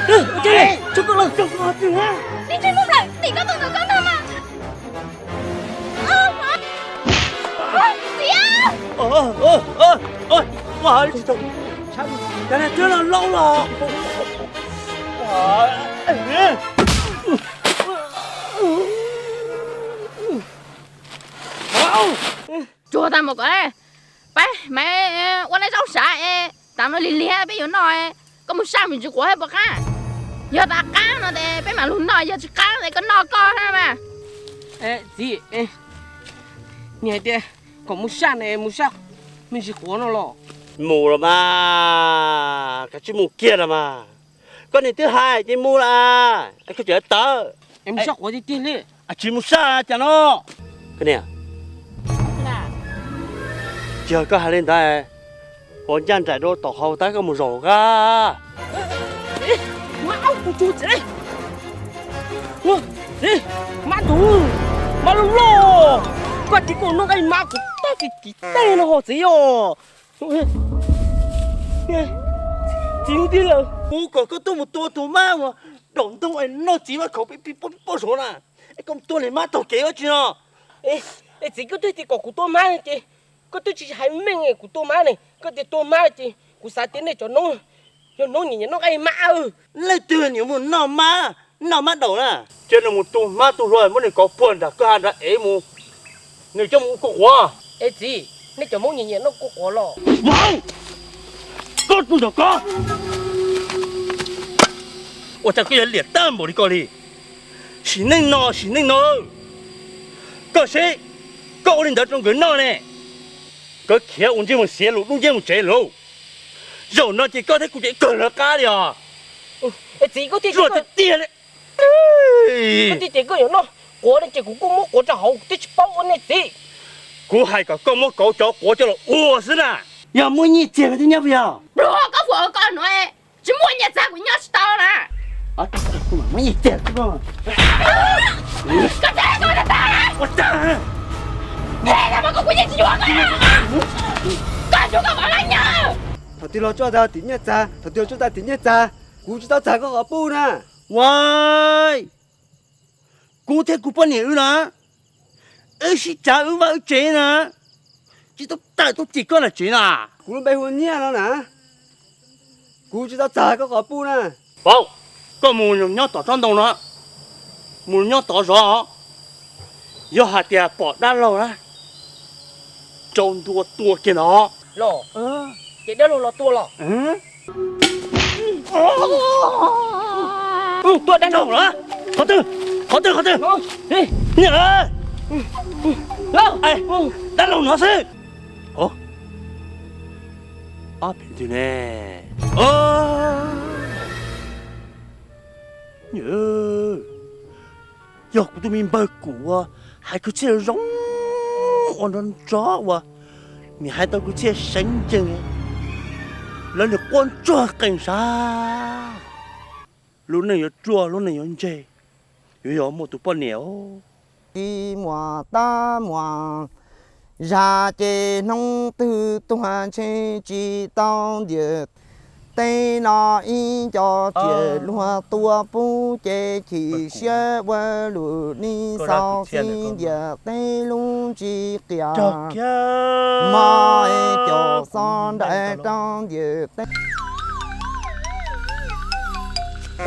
Ua cas, tso koj los. Tim koj tus ntawm koj ntag mas. Tiav! Ua, ua, ua, ua, ua, cov niag twb los laus los. Tsuag tag mus kom peb mas ua nej zaub sav es tas no lig lig peb yuav noj. Koj mus saj me ntsis quav thiab puas qab? Yog tas qab no ces peb mam lug noj, yog tsis qab ces koj noj koj thiab mas. Txiv, nws hais tias kom mus saj ne, mus saj me ntsis quav no los? Mus los mas, kav tsij mus kiag los mas. Koj niam twb hais ces mus los, koj tseem tawv. Mus saj quav tiag tiag li. Tsis mus saj cas no. Koj niam, yog koj hais li ntawd, ua ncaj nraim rau tom hauv tab koj mus zaum qab. Mab tus tsuj txiv, mab tus, mab loj loj, koj tsis kom noj nqaij mab kuv tab sis kiv tej no ho txiv os. Txiv tiag lawm, kuv kom koj tuaj mus tua tus mab uas daum ntoo es noj txiv mab khaum pib pib poj pib poj zov na, es koj mus tua niag mab taug kev ua tsi no? Es txiv, koj twb tias kom kuv tua mab ces koj twb tsis hais meej kuv tua mab ne, koj tias tua mab ces kuv xav tias nej cov noob, yog noob nyiam nyiam noj nqaij mab. Leej twg nyiam mus noj mab, noj mab daum na? Cia nws mus tu hmab tu hlua muab nws kauv puag nram kwj ha nrad ev mus, nws coj mus ua kua quav. Es txiv, nej cov Hmoob nyiam nyiam noj kua quav los? Vauv, koj tus ntawm koj, ua cas koj yuav liam tag npaum li koj li? Sim neej no sim neej no, koj seb, koj ua li ntawd rau nkawd noj ne, nkawd khiav ua ntsej muag xiav lus dub nciab mus tsev lauj. Zaum no ces koj thiab kuv ces kawg lawv qab li os. Txiv, koj tiag tiag li. Koj tiag tiag koj yuav noj quav ne ces kuv kuj muab quav rau hauv, kuv twb tsis paub ua ne txiv. Kuv hais kom koj muab kauv cov quav coj los ua xwb na. Yog muaj nyiaj txiag koj thiaj nyob puas yog? Pluag, koj puas ua koj no, tsis muaj nyiaj txiag kuv nyob tsis tau na. Muaj nyiaj txiag, koj tsis ua tag, koj kuv yeej tsis yuav koj, koj yuav koj mam laj nyob. Thaum twg los tsuaj tag tim nyiaj txiag, thaum twg los tsuaj tag tim nyiaj txiag, kuv tsis tau txhais koj qhov pub na. Ua, kuv thiab kuv poj niam wb na, wb sib tsav wb vaj wb tsev na, tsis tau tawm tuaj tim koj lawm tsev na. Kuv lub npe hu Nyiaj no na, kuv tsis tau txhais koj qhov pub na. Paub, koj mus nyob tom tsob ntoo no, mus nyob tod zov, yog hais tias pom dab laug na, rau ntua tua kiag no. Los, ces dab laug los tua los? Tua dab laug los? Qhov twg? Qhov twg? Qhov twg? Niam, dab laug no xwb. Ob peb twg ne? Yog kuv tus me npawg Kuv hais kwv txhiaj zoo ua nrov nrov uas nws hais tau kwv txhiaj seev ncees, lawv nws quaj ntsuag qees sav. Lub neej yuav ruaj, lub neej yuav ntseg, yuav yog muaj tus poj niam. Tsis muaj tab muaj zag ces hnub twg tuag ntshe tsis tau ntiag. Teb no ib nco tsiaj luag tua pub ces chim siab ua lus ni xaus xib ntiag teb lub ntsig qias. Mog caum xo nraim rau ntiag teb.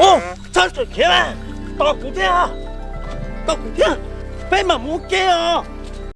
Ub, txhob txwm khiav, tos kuv thiab, tos kuv thiab, peb mam mus ua ke os.